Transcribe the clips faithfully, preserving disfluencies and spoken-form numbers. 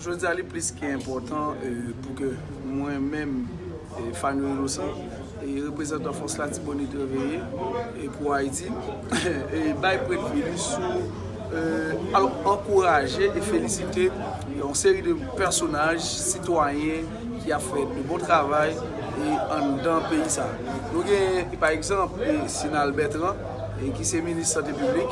Jodi a li plis ke enpòtan, eh, pou ke mwen menm, eh, Fanyo Inosan, eh, reprezantan Fòs Latibonit Reveye, eh, pou Ayiti, eh, bay pwen de vi li sou, eh, alò, ankouraje e felisite yon seri de pèsonaj, sitwayen ki ap fè de bon travay, eh, anndan peyi sa. Nou gen, pa egzanp, eh, Sinal Bertrand, eh, ki se minis sante piblik,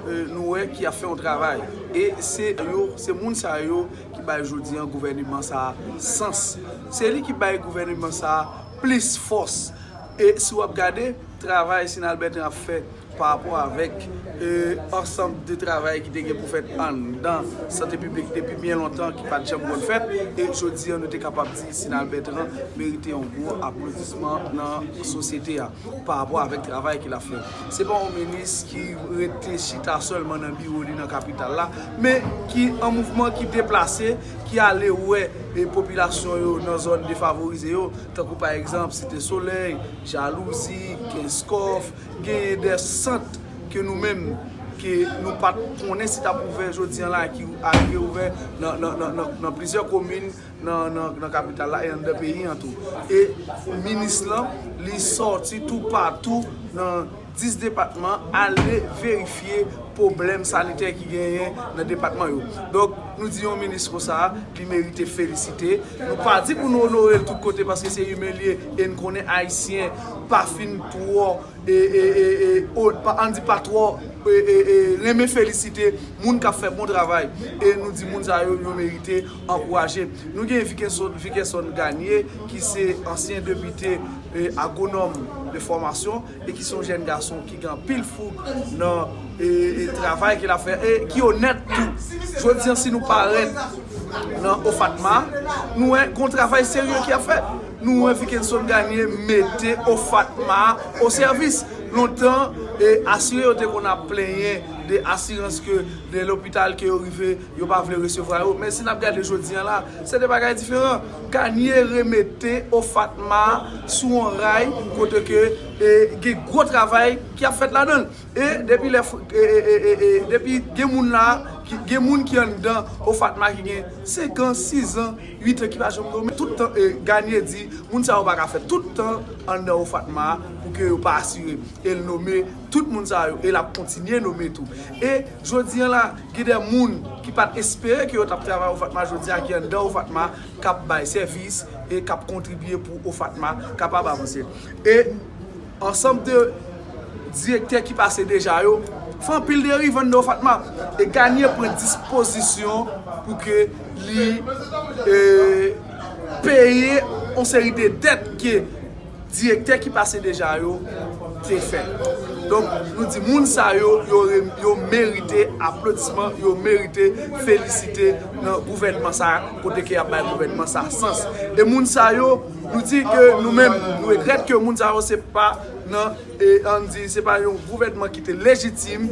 eh, nou wè ki ap fè yon travay. E se yo, se moun sa yo ki bay jodi an gouvèneman sa a sans. Se li ki bay gouvèneman sa a plis fòs. E si w ap gade, travay Sinal Bertrand ap fè pa rapò avèk, eh, ansanm de travay ki te gen pou fèt anndan sante piblik depi byen lontan, ki pa t janm konn fèt. E jodi an, nou te kapab di Sinal Bertrand merite yon gwo aplodisman nan sosyete a pa rapò avèk travay ke l ap fè. Se pa yon minis ki rete chita sèlman nan biwo li nan kapital la, men ki an mouvman, ki deplase, ki ale wè, eh, popilasyon yo nan zòn defavorize yo, tankou pa egzanp Site Solèy, Jalouzi, Kenskòf, genyen de sant ke nou menm, ke nou pa t konnen si t ap ouvè jodi an la, ki arive ouvè nan, nan, nan, nan, nan plizyè komin nan, nan, nan kapital la e anndan peyi an tou. E minis lan, li sòti toupatou nan dis depatman, ale verifye pwoblèm sanitè ki genyen nan depatman yo. Donk, nou di yon minis konsa, li merite felisite. Nou pa di pou nou onore l tout kote, paske se imen li ye, e n konnen Ayisyen pa fin twò e, e, e, e, o, pa, ann di pa twò, e, e, e, renmen felisite moun k ap fè bon travay. E nou di moun sa yo, yo merite ankouraje. Nou gen Vikenson, Vikenson Gagné, ki se ansyen depite, e, agwonòm de fòmasyon, e ki se yon jèn gason ki gen anpil foug nan, e, e, travay ke l ap fè, e ki onèt tou. Jodi an, si nou parèt nan OFATMA, nou wè gon travay serye ki ap fèt. Nou wè Vikenson Gagné mete OFATMA o sèvis. Lontan, e, asire yo te konn ap plenyen de asirans ke de lopital ke yo rive, yo pa vle resevwa yo. Men si n ap gade jodi an la, se de bagay diferan. Gagné remete OFATMA sou yon ray kote ke, e, gen gwo travay ki ap fèt ladan l. E depi lè, e, e, e, e, e, depi gen moun la, ki, gen moun ki anndan OFATMA ki gen senk an, sis an, uit an, ki pa janm nome. Tout tan, e, Gagné di, moun sa yo pa ka fè tout tan anndan OFATMA pou ke yo pa asire. E l nome tout moun sa yo, e l ap kontinye nome tou. E jodi an la, gen de moun ki pa t espere ke yo t ap travay OFATMA, jodi a ki anndan OFATMA, k ap bay sèvis e k ap kontribye pou OFATMA kapab avanse. E ansanm de direktè ki pase deja yo fè anpil deriv anndan OFATMA. E Gagné pran dispozisyon pou ke li, e, peye yon seri de dèt ke direktè ki pase deja yo te fè. Donk, nou di moun sa yo, yo re-, yo merite aplodisman, yo merite felisite nan gouvènman sa, kote ke y ap bay gouvènman sa sans. E moun sa yo, nou di ke nou menm, nou regrèt ke moun sa yo se pa nan, e, ann di, se pa yon gouvènman ki te lejitim.